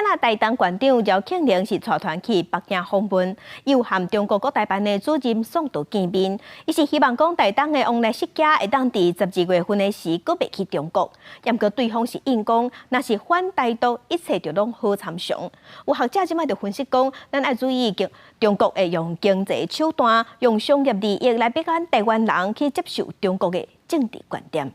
仔台東縣長饒慶鈴是帶團去北京訪問，有和中國國台辦的主任宋濤見面，伊是希望講台東的旺來釋迦會當佇12月份的時，閣賣去中國。毋過對方是應講，若是反台獨，一切就攏好參詳。有學者這擺就分析講，咱愛注意中國會用經濟手段，用商業利益來逼咱台灣人去接受中國的政治觀點。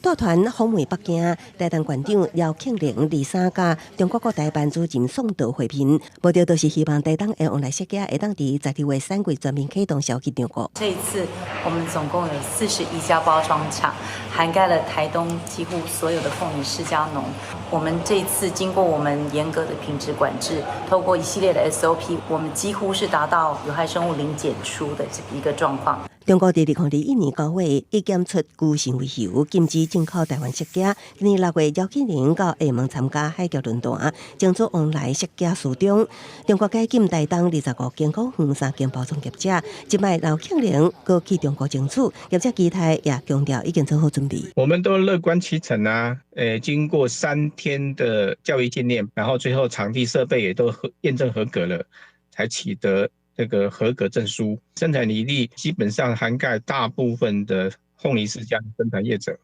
帶團訪問北京，台東縣長饒慶鈴二三佮中國國台辦主任宋濤會面，目的就是希望台東的旺來釋迦會當佇12月產季全面啟動銷去中國。這一次，我們總共有41家包裝廠，涵蓋了台東幾乎所有的鳳梨釋迦農。我們這一次經過我們嚴格的品質管制，透過一系列的 SOP，我們幾乎是達到有害生物零檢出的一個狀況。中國佇2021年9月已檢出巨信微球，禁止進口台灣釋迦。今年6月，饒慶鈴到廈門參加海峽論壇，爭取旺來釋迦市場。中國解禁台東25間果園、3間包裝業者，這擺饒慶鈴閣去中國爭取，業者期待也強調已經做好準備。我們都樂觀其成啊！經過3天的教育訓練，然後最後場地設備也都驗證合格了，才取得這個合格證書，生產履歷基本上涵蓋大部分的鳳梨釋迦生產業者。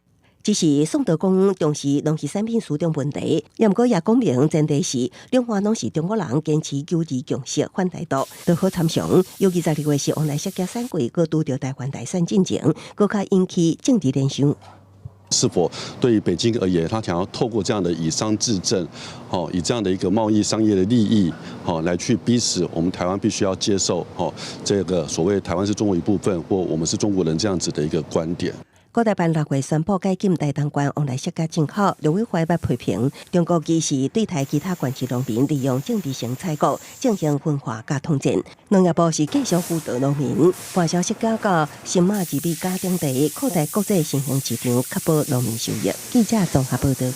只是宋濤講重視農畜產品市場問題，也毋過也講明前提是兩岸攏是中國人，堅持九二共識反台獨，都好參詳。尤其12月是旺來釋迦產季，閣拄著台灣大選進前，閣較引起政治聯想。是否對於北京而言，他想要透過這樣的以商制政，以這樣的一個貿易商業的利益，來去逼使我們台灣必須要接受，這個所謂台灣是中國一部分，或我們是中國人這樣子的一個觀點。國台辦6月宣布解禁台東縣旺來釋迦進口，陸委會批評中國其實對台其他縣市農民利用政治性採購進行分化佮統戰。農業部是繼續輔導農民，販銷釋迦到新馬、二美、加等地，擴大國際新興市場，確保農民收益。記者綜合報道。